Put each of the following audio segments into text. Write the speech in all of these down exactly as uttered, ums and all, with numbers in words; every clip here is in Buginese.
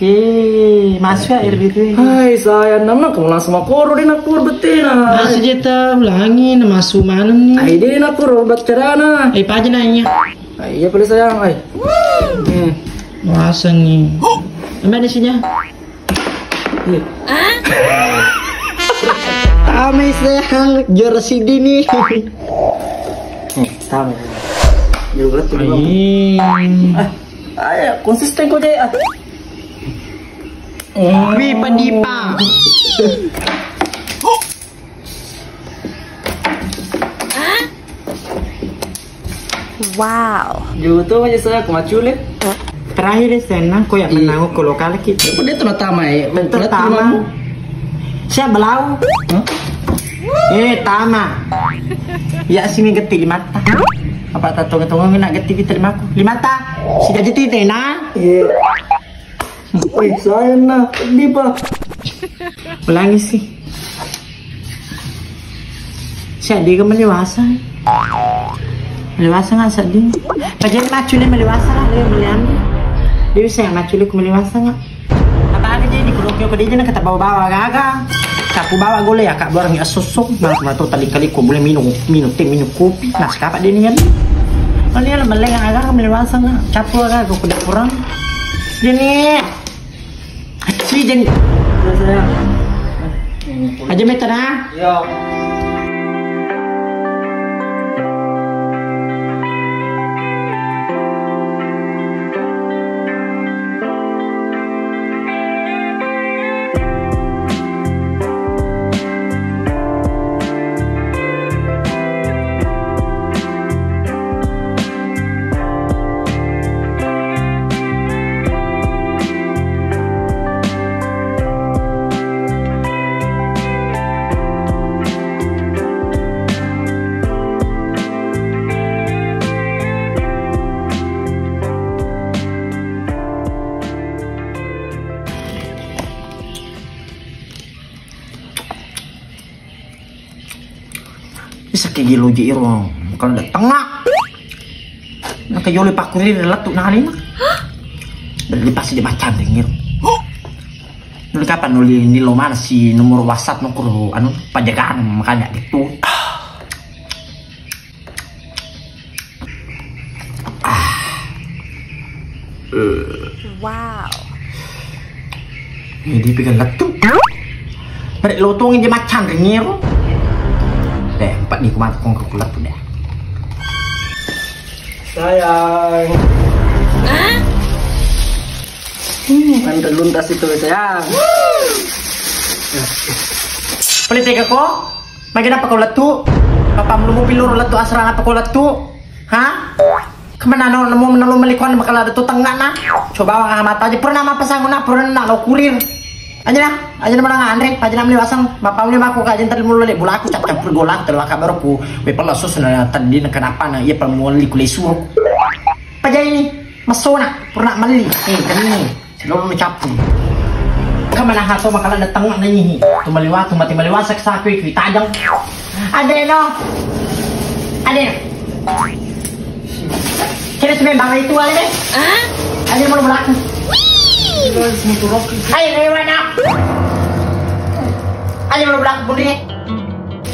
Eh, masuk ya air itu. Hai, sayang, nama kamu langsung makoro deh, nakor betena. Masuk je ta ulangi, na masuk malam ni. Ai deh, nakor betterana. Eh, paja nanya. Ai, iya, boleh, sayang, ai. Hmm. Masa ni. Ambil isinya. Iya. Tama, sayang, juara sidi ni. Hmm, tama. Juara sidi, Bang. Ai. Ah, ayo, konsisten kau, Dek, ah. Wi padipa. Wow. Jutu aja saya, aku macule. Terakhir ya, Senna, kau yang menang, kau lokal ki. Udah tuh tama ya. Betul, tama. Siap belau. Hah? Eh, tama. Ya, sini getti limata. Apa tak tongong-tongong nak getti kita limaku? Limata. Siga jeti tena. Iya. Wih, sayang nah, sedih, Pak. Ulangi sih. Sedih ke meliwasa? Meliwasa nggak sedih? Kajian maculi meliwasa lah, dia melian. Dia bisa yang maculi ku meliwasa nggak? Apa aja jadi kalau kau dia nak kata bawa-bawa gaga. Sapu bawa gole ya, kak, barang ya sosok. Nah, matu tadi kali kau boleh minum, minum teh, minum kopi. Nah, siapa dia ni kan? Oh, dia lah meleng gaga meliwasa nggak? Capu gaga kau kuda kurang. Dia ni. Aci jen. Iya, sayang. Aja meter, ah. Iya. Bisa ke gilo je iro, kalau datang nak. Nak jole pakuri lettu nani nak. Dari pasti dia macam dengir. Nuli kapan nuli nilo mana si nomor WhatsApp nokro anu pajagaan makanya gitu. Ah. Eh. Wow. Ini dia pegang lettu. Mereka lotong aja macam dengir. Deh, empat ni kumat kong ke lettu deh. Sayang. Hmm, anre luntas itu, sayang. Pole tega ko? Magi napa ko lettu? Papa mulu mobil loro lettu asrang apa ko lettu? Ha? Kemana no nemu menelu melikon bakal ada tu tengah na. Coba wang mata aja pernah apa sanggup na pernah lo kurir. Aja na, aja na menang anre, aja na meliwasang. Bapak muli mako kajen tadi mulu le bulaku cap campur golang telu aka baru ku. We pala sus na tadi na kenapa na iya pala muli kule suruh. Apa jadi ini? Masona, pernah meli. Eh, ini. Selalu mecapu. Kemana hato makanan datang na nyihi. Tu meliwa, tu mati meliwa, saksa kui kui tajang. Ade no. Ade no. Kira sebenarnya itu ale deh. Hah? Ada yang mau belakang. Ayo, ayo, mana? Ada yang mau belakang boleh.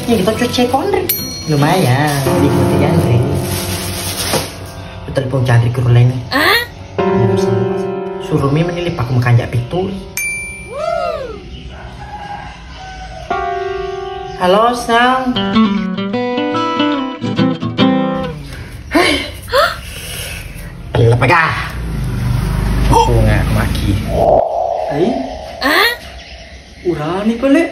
Ini kita cuci kondri. Lumayan, diikuti kan, Ri. Telepon Chandri ke lainnya. Hah? Suruh mi menilip aku makanja pitu. Halo, Sang. Lepaga. Bunga maki. Ai? Hah? Urani pale.